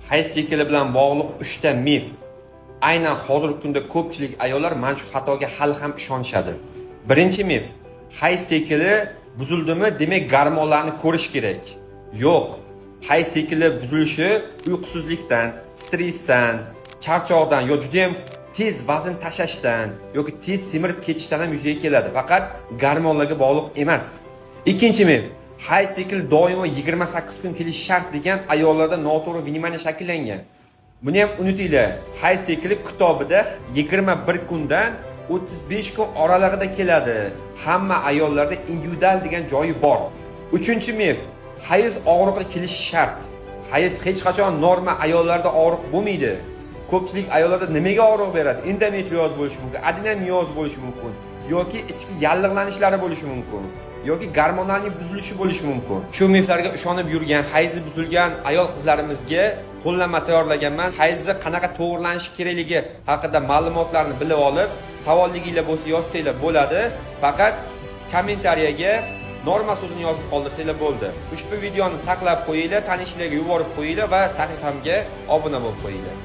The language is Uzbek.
Hayz sikli bilan bog'liq 3 ta mif. Aynan hozirgi kunda ko'pchilik ayollar mana shu xatoga hali ham ishonishadi. Birinchi mif: hayz sikli buzildimi, demak gormonlarni ko'rish kerak. Yo'q. Hayz sikli buzilishi uyqusizlikdan, stressdan, charchoqdan yo juda ham tez vazn tashlashdan yoki tez semirib ketishdan ham yuzaga keladi. Faqat gormonlarga bog'liq emas. Ikkinchi mif: hayz sikli doimo 28 kun kelishi shart degan ayollarda noto'g'ri внимание shakllangan. Buni ham unutinglar. Hayz sikli kitobida 21 kundan 35 kun oralig'ida keladi. Hamma ayollarda individual degan joyi bor. Uchinchi mif: hayz og'riqli kelishi shart. Hayz hech qachon norma ayollarda og'riq bo'lmaydi. Ko'pchilik ayollarda nimaga og'riq beradi? Endometrioz bo'lishi mumkin, adenomioz bo'lishi mumkin yoki ichki yallig'lanishlari bo'lishi mumkin yoki gormonalniy buzilishi bo'lishi mumkin. Shu miflarga ishonib yurgan, hayzi buzilgan ayol qizlarimizga qo'llanma tayyorlaganman. Hayzni qanaqa to'g'irlanishi kerakligi haqida ma'lumotlarni bilib olib, savolliginglar bo'lsa, yozsanglar bo'ladi. Faqat kommentariyaga "norma" so'zini yozib qoldirsanglar bo'ldi. Ushbu videoni saqlab qo'yinglar, tanishlarga yuborib qo'yinglar va sahifamga obuna bo'lib qo'yinglar.